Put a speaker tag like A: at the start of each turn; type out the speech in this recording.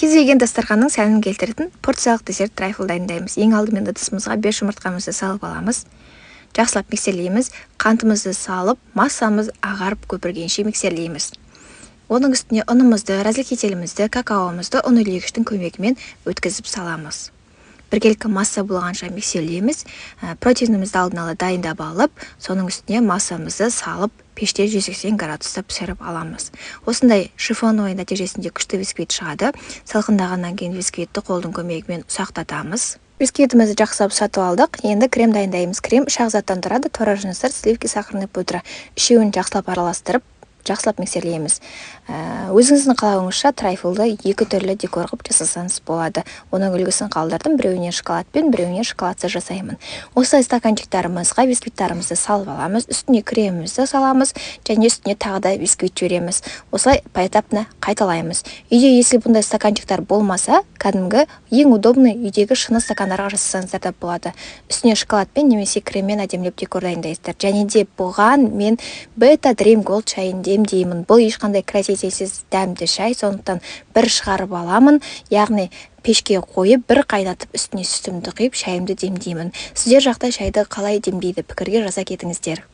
A: Кез келген дастарханның сәнін келтіретін порциялық десерт трайфл дайындаймыз. Ең алдымен ыдысымызға 5 жұмыртқамызды салып аламыз. Жақсылап миксерлейміз. Қантымызды салып, массамыз ағарып көпіргенше миксерлейміз. Оның үстіне ұнымызды, разрыхлителімізді, какаомызды ұн илегіштің көмегімен өткізіп саламыз. Біркелкі масса болғанша миксерлейміз. Противнімізді алдын ала дайындап алып, соның үстіне массамызды салып, пеште 180 градуста пісіріп аламыз. Осындай шифоновый нәтижесінде күшті бисквит шығады. Салқындағаннан кейін бисквитті қолдың көмегімен ұсақтатамыз. Бисквитімізді жақсылап ұсатып алдық. Енді крем дайындаймыз. Крем үш ақ заттан тұрады: творожный сыр, сливки, сахарный пудра. Үшеуін жақсылап араластырып, жақсылап миксерлейміз. Өзіңіздің қалауыңызша трайфлды екі түрлі декор қылып жасасаңыз болады. Оның үлгісін қалдырдым. Біреуіне шоколадпен, біреуіне шоколадсыз жасаймын. Осылай стаканчиктарымызға бисквиттарымызды салып аламыз, үстіне кремімізді саламыз және үстіне тағы да бисквит жібереміз. Осылай поэтапно қайталаймыз. Үйде если бұндай стаканчиктар болмаса, кәдімгі ең удобный үйдегі шыны стакандарға жасасаңыздар да болады. Үстіне шоколадпен немесе креммен әдемілеп декор дайындайсыздар. Және де бұған мен Бета Дрим Голд шайын демдеймін. Бұл ешқандай красительсіз дәмді шай, сондықтан бір шығарып аламын, яғни пешке қойып, бір қайнатып, үстіне сүтімді құйып, шайымды демдеймін. Сіздер жақта шайды қалай демдейді, пікірге жаза кетіңіздер.